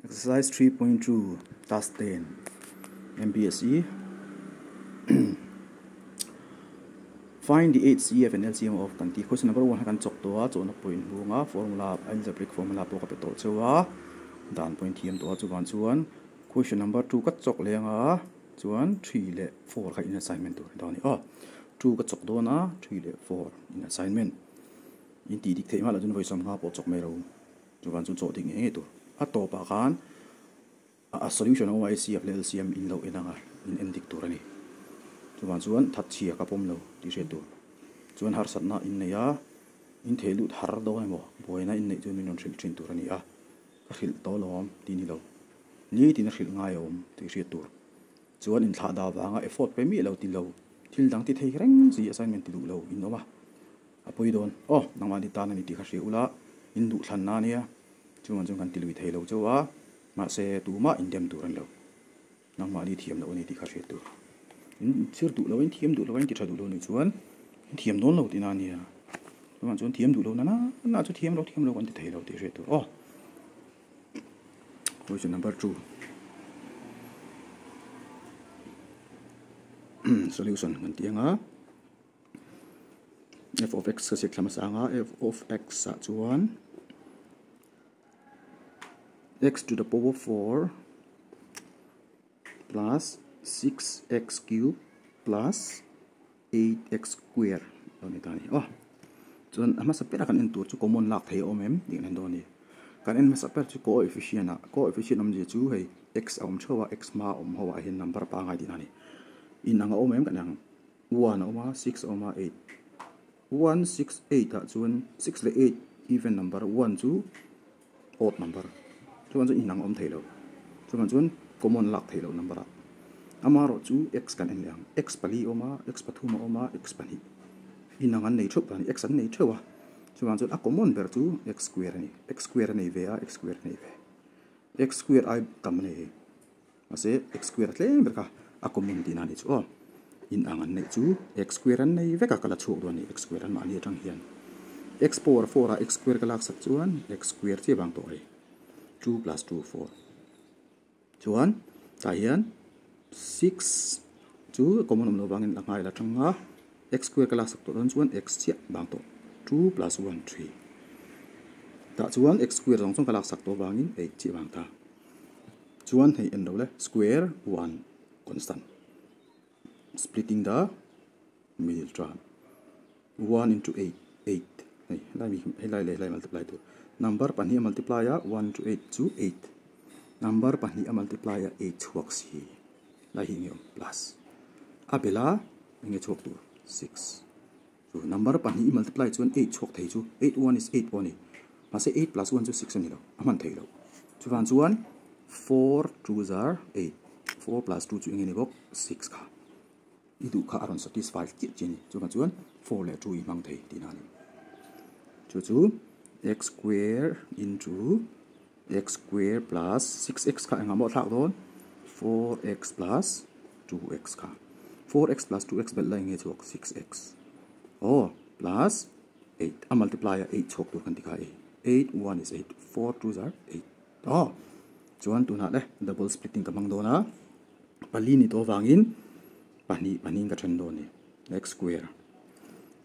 Exercise 3.2 Task 10 MBSE Find the HCF and LCM of kan ti question number 1 kan chok to a chona point hunga formula algebraic formula pawh ka pe tawh cheu a dan point thiam tawh a chuvan chuan question number 2 ka chok lenga chuan 3 leh 4 kha in assignment tur dawn ni aw 2 ka chok dawn a 3 leh 4 in assignment in ti dik thei ma la chun voi som nga pawh chok mai ro chuvan chu chawh dik ngei ngei tur a tawpah khan a solution awm a HCF leh LCM in lo en anga in en dik tur a ni chuvan chuan that chhia ka pawm lo tih hriat tur chuan harsatna in nei a in thei lut har dawn emaw buaina in neih chuan min rawn hrilh thin tur a ni a ka hrilh tawh lawm tih ni lo ni tin a hrilh ngai a awm tih hriat tur chuan in thlah dah vanga effort pe miah lo ti lo thil dang ti thei reng si assignment ti duh lo in awm a a pawi dawn aw nangmah ni tan a ni tih kha hria ula in duh thlan na ania chuan chuan kan ti lui thei lo chauh a mahse tumah in dem tur a ni lo nangmah ni thiam loh a ni tih kha hriat tur in chhir duh lo in thiam duh lo in ti tha duh lo nih chuan in thiam dawn lo tihna ania chuan chuan thiam duh lo na na na chu thiam lo thiam lo kan ti thei lo tih hriat tur aw question number 2 solution kan ti anga f of x ka ziak thlam asanga f of x ah chuan x to the power 4 plus 6x cube plus 8x square lo ni ta ni aw chuan a hmasa ber a kan en tur chu common lak thei a awm em tih kan en dawn a ni kan en hmasa ber chu coefficient ah coefficient awmzia chu hei x a awm theuh a x hma a awm ho ah hian number pangai tihna a ni inang a awm em kan ang 1 a awm a 6 a awm a 8 1 6 8 ah chuan 6 leh 8 even number 1 chu odd number chuan chu inang awm thei lo chuan chuan common lak thei lo number ah amarawh chu x kan en leh ang x pali awm a x pathum a awm a x pahnih inang an nei theuh pahnih x an nei theuh a chuan chuan a common ber chu x square a ni x square a nei ve a x square a nei ve x square ai tam a nei hei mahse x square a tlem ber kha a common tihna a ni chu aw in ang an neih chu x square an nei vek a ka la chhuak dawn a ni x square an mahni atang hian x power 4 ah x square ka lak sak chuan x square chiah vang tawh hei 2 plus 2 4 chuan tah hian 6 chu common awm lo vangin la ngai la tang a x square ka lak sak tawh dawn chuan x chiah vang tawh 2 plus 1 3 tah chuan x square zawng chuan ka lak sak tawh vangin 8 chiah vang ta chuan hei en lo le square 1 constant splitting the middle term 1 into 8 8 hei lai mi hei lai leh lai multiply tur number pahnih a multiply a 1 into 8 chu 8 number pahnih a multiply a 8 chhuak si lai hi nge awm plus a bela enge chhuak tur 6 chu number pahnih i multiply chuan 8 chhuak thei chu 8 1 is 8 pawh a ni mahse 8 plus 1 chu 6 a ni lo a hman thei lo chuvan chuan 4 2 zar 8 4 plus 2 chu enge ni bawk 6 kha i duh kha a rawn satisfy chiah chi a ni chuvan chuan 4 leh 2 i hmang thei tihna a ni chu chu x square into x square plus 6x kha engah maw thlak dawn 4x plus 2x kha 4x plus 2x belh lai nge chhuak 6x oh plus 8 a multiply a 8 chhuak tur kan ti kha e 8 1 is 8 4 2 are 8 oh chuan tunah le double splitting ka hmang dawn a pali ni tawh vangin pahnih pahnih ka then dawn ni x square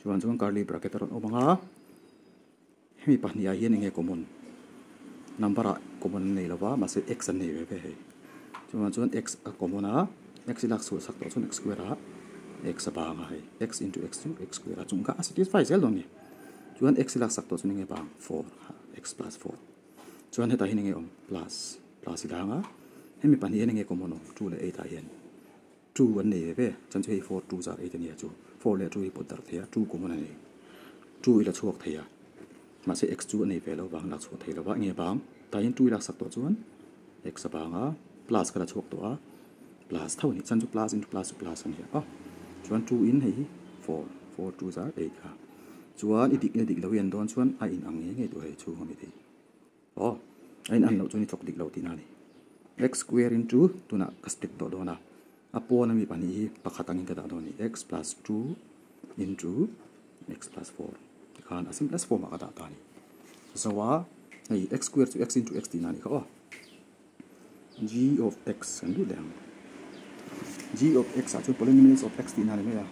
chuan chuan curly bracket a rawn awm anga hemi pahnih ah hian enge common number ah common an nei lova mahse x an nei ve ve hei chuan chuan x a common a x i lak chhuah sak tawh chuan x square ah x a bang a hei x into x chu x square a chung kha a satisfy zel dawn ni chuan x i lak sak tawh chuan enge bang 4 x plus 4 chuan hetah hian enge awm plus plus i dang a hemi pahnih hian enge common awm 2 leh 8 ah hian 2 an nei ve ve chan chu hei 4 2 zar 8 a nia chu 4 leh 2 hi pawt darh thei a 2 common a nei 2 i la chhuak thei a mahse x chu a nei ve lo vang lak chhuah thei lova enge bang tah hian 2 i lak sak tawh chuan x a bang a plus ka la chhuak tawh a plus tho a ni chan chu plus into plus chu plus a ni a chuan 2 in hei hi 4 4 2 zar 8 kha chuan i dik nge dik lo hi an dawn chuan a in ang nge nge tur hei chhung ami thei aw a in an loh chuan i chawk dik lo tihna a ni x square into tunah ka split tawh dawn a a pawn ami pahnih hi pakhat angin ka dah dawn a ni x plus 2 into x plus 4 tikhan a simplest form ah ka dah ta a ni zo a hei x square chu x into x tihna a ni kha aw. G of x kan lut leh ang. G of x ah chuan polynomials of x tihna a ni mai a,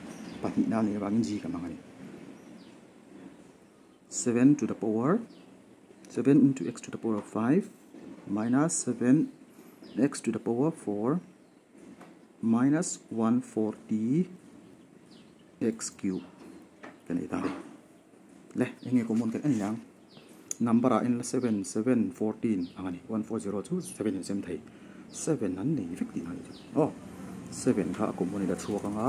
pahnihna a nih avangin g ka hmang a ni. 7 to the power 7 into x to the power of 5 minus 7 x to the power 4 minus 140 x cube kan nei ta le enge common kan en leh ang number ah en la 7 7 14 ang ani 140 chu 7 in sem thei 7 an nei vek tihna ani chu aw 7 kha a common ila chhuak anga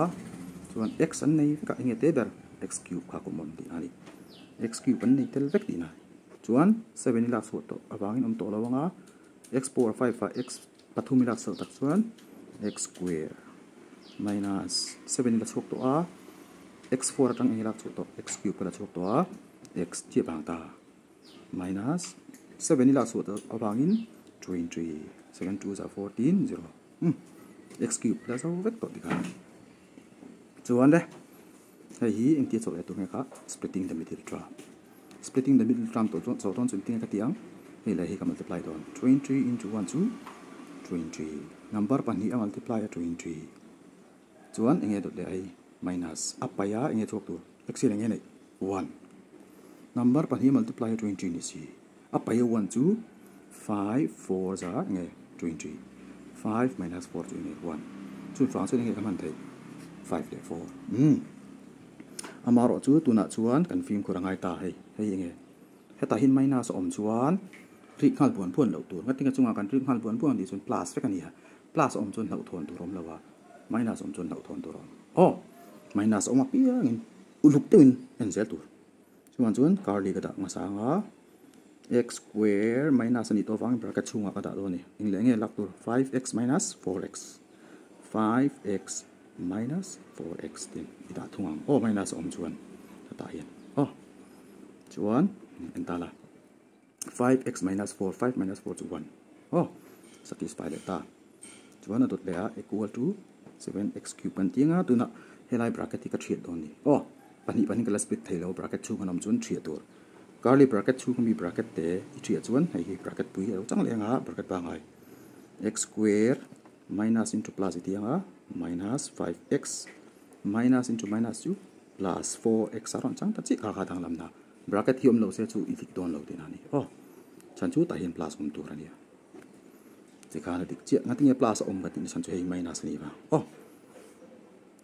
chuan x an nei vek a enge te ber x cube kha common tihna ani x cube an nei tel vek tihna chuan 7 ila chhuah tawh avangin awm tawh lo anga x power 5 ah x pathum ila chhuah tak chuan x square minus 7 ila chhuak tawh a x 4 atang eng ila chhuah tawh x cube ka la chhuak tawh a x chiah vang ta minus 7 ila chhuah tawh avangin 20 7 2 za 14 0 x cube la zo vek tawh tikhan chuan le hei hi engtia chawh leh tur nge kha splitting the middle term splitting the middle term tawh chuan chawh dawn chu engtin nge ka ti ang hei leh hi ka multiply dawn 20 into 1 chu 20 number pahnih a multiply a 20 chuan enge dawt leh hei minus a paih a enge chhuak tur x hian enge neih 1 number pahnih a multiply a 20 ni si a paih a 1 chu 5 4 za enge 20 5 minus 4 chu enge 1 chu vang chuan enge ka hman theih 5 leh 4 amarawh chu tunah chuan kan fimkhur a ngai ta hei hei enge hetah hian minus a awm chuan rik nghal buan buan loh tur ngatinge chungah kan rik nghal buan buan tih chuan plus vek a ni a plus a awm chuan hlauh thawn tur a awm lo a minus awm chuan hlauh thawn tur a awm aw minus a awm apiangin uluk deuhin en zel tur chuan chuan curly ka dah hmasa anga x square minus a nih tawh avangin bracket chhungah ka dah dawn a ni eng leh nge lak tur 5x minus 4x 5x minus 4x tin i dah thung ang aw minus a awm chuan hetah hian aw chuan en ta la 5x minus 4 5 minus 4 chu 1 aw satisfy leh ta chuan a dawt leh a equal to 7x cube kan ti anga tuna helai bracket hi ka thiat dawn ni aw pahnih pahnih ka la split thei lo bracket chhung an awm chuan thiat tur curly bracket chhung ami bracket te i thiat chuan hei hi bracket pui a lo chang leh anga bracket pangai x square minus into plus i ti anga minus 5x minus into minus chu plus 4x a rawn chang ta chi kha kha danglam na bracket hi awm lo se chu i dik dawn lo tihna a ni aw chhan chu tah hian plus awm tur a nia tikhan a dik chiah ngatinge plus a awm ka tih chhan chu hei minus a ni vang aw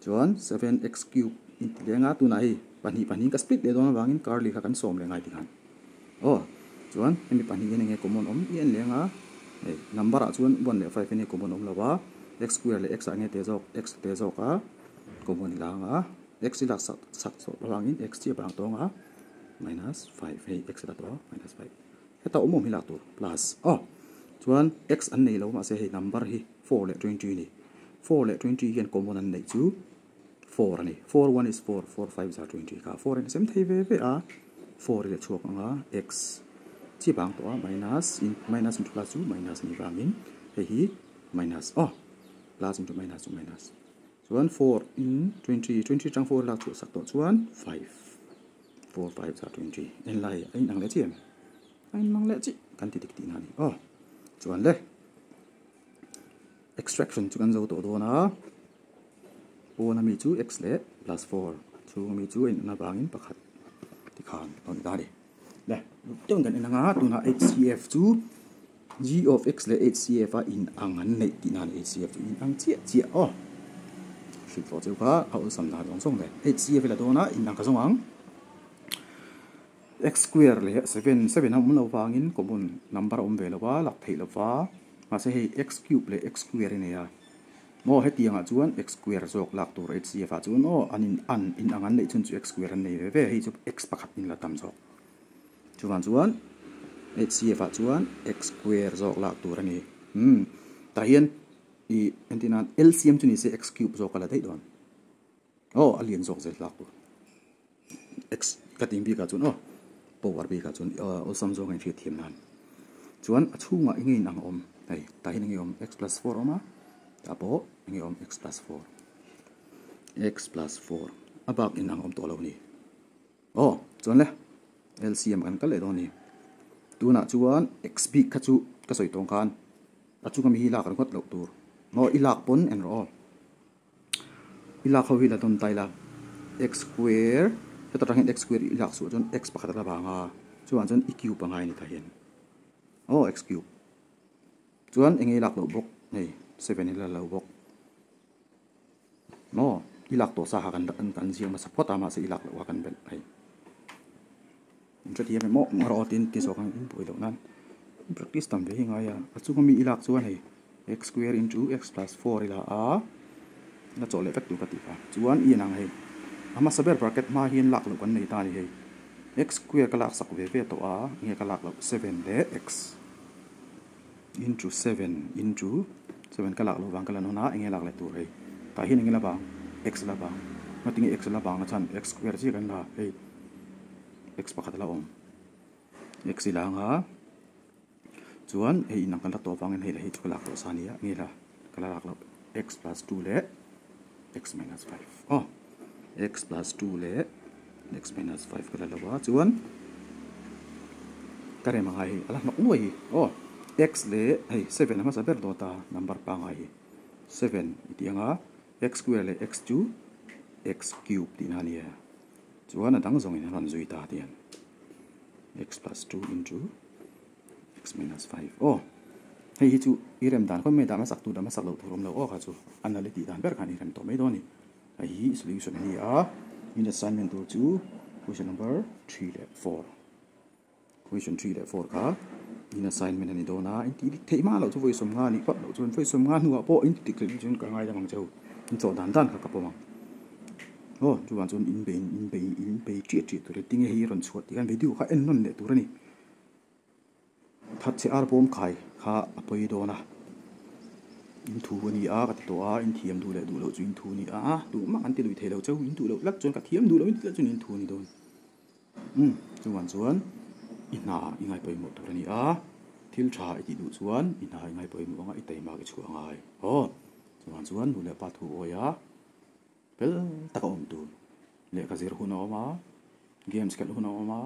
chuan 7x cube in ti leng a tunah hei pahnih pahnih ka split leh dawn avangin curly kha kan sawm leh ngai tikhan aw chuan hemi pahnih hian enge common awm i en leng a hei number ah chuan 1 leh 5 enge common awm lo a x square leh x ah enge te zawk x te zawk a common ila anga x i lak sak sak zawh avangin x chi a bang tawng a minus 5 hei x la tawh minus 5 heta awm awm hi lak tur plus aw chuan x an nei lo mahse hei number hi 4 leh 20 ni 4 leh 20 hian common an neih chu 4 a ni 4 1 is 4 4 5 za 20 kha 4 in sem thei ve ve a 4 i chhuak anga x chi bang tawh a minus in minus into plus chu minus ni vangin hei hi minus aw plus into minus chu minus chuan 4 in 20 20 tang 4 lak chhuah sak tawh chuan 5 4 5 za 20 en lai a in ang leh chi em a in mang leh chi kan ti dik tihna a ni aw chuan le extraction chu kan zo tawh dawn a pawn ami chu x leh plus 4 chhung ami chu a in an avangin pakhat tikhan a ni ta a ni le deuh kan en anga tunah HCF chu g of x leh HCF a in ang an neih tihna a ni HCF chu in ang chiah chiah aw hrilh tawh cheu kha a awlsam dan zawng zawng le HCF i la dawn a in ang ka zawng ang x square leh 7 7 a awm lo vangin common number a awm ve lo va lak theih lo va mahse hei x cube leh x square i nei a maw hetiangah chuan x square zawk lak tur HCF ah chuan aw an in an in ang an neih chhun chu x square an nei ve ve hei chu x pakhat in la tam zawk chuvang chuan HCF ah chuan x square zawk lak tur a ni tah hian i entir nan LCM chu ni se x cube zawk a la daih dawn aw a lian zawk zel lak tur x ka ting bikah chuan aw power bikah chuan awlsam zawk a inhriat thiam nan chuan a chhungah enge in ang awm hei tah hian enge awm x plus 4 awm a tah pawh enge awm x plus 4 x plus 4 a bak in ang awm tawh lo ni aw chuan le LCM kan kal leh dawn ni tunah chuan x bik kha chu ka sawi tawng khan. A chunga mi hi lak ringawt loh tur. Maw i lak pawn en rawh aw. I lak ho hi la dawn ta ila x square heta tang hian x square i lak suah chuan x pakhat a la vang a, chuvang chuan i cube a ngai a ni tah hian. Aw x cube. Chuan enge i lak loh bawk hei seven hi la lo bawk. Maw i lak tawh sa kha kan kan ziak hmasa phawt a mahse i lak loh kha kan belh hei. In hrethiam em aw rawh tin ti zawk ang in buai loh nan practice tam ve hi ngai a a chunga mi i lak chuan hei x square into x plus 4 i la a la chawh leh vek tur ka tih kha chuan i en ang hei a hmasa ber bracket hma hian lak loh kan nei ta a ni hei x square ka lak sak ve ve tawh a enge ka lak loh 7 leh x into 7 into 7 ka lak loh vang ka la nawn a enge lak leh tur hei tah hian enge la vang x la vang ngatinge x la vang na chhan x square chiah kan la hei x pakhat a la awm x i lang a chuan hei inang kan la tawh avangin hei la hi chu ka lak tawh sa ania nge la ka la lak loh x plus 2 leh x minus 5 aw x plus 2 leh x minus 5 ka la lo a chuan ka rem angai hei a la hnawk nuai hi aw x leh hei 7 a hmasa ber dawt a number pangai hi 7 i tih anga x square leh x chu x cube tihna a nia. Chuan a dang zawngin a rawn zui ta tiang x plus 2 into x minus 5 aw hei hi chu i rem dan khawi mai dah hmasak tur dah hmasak loh tur awm lo aw kha chu a nal i tih dan ber khan i rem tawh mai dawn a ni hei hi solution a ni a in assignment tur chu question number 3 leh 4 question 3 leh 4 kha in assignment a ni dawn a in tih dik theih hma loh chu vawi 50 a nih phawt loh chuan vawi 50 hnuah pawh in ti dik leh chuan ka ngaidam ang che u in chawh dan dan kha ka pawm ang aw chuvang chuan in bei in bei in bei chiah chiah tur a tinge hei rawn chhuah tih khan video kha en nawn leh tur a ni thatchhe ar bawm khai kha a pawi dawn a in thu a ni a ka ti tawh a in thiam duh leh duh loh chu in thu a ni a duh mah an ti lui thei lo cheu in duh loh tlat chuan ka thiam duh loh in ti tlat chuan in thu a ni dawn. Umm chuvang chuan i hna i ngai pawimawh tur a ni a, thil tha i tih duh chuan i hna i ngai pawimawh anga i taimak i chhuah angai aw. Chuvang chuan nu leh pa thu awi a, fel taka awm tur, lehkha zir hun a awm a, games khelh hun a awm a,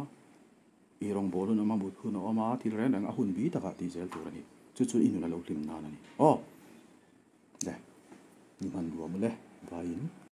i rawngbâwl hun a awm a, mut hun a awm a, thil reng reng a hun bi takah tih zel tur a ni. Chu chu i nun a lo hlim nan a ni aw. Le, ni hman ruam ule, vaiin.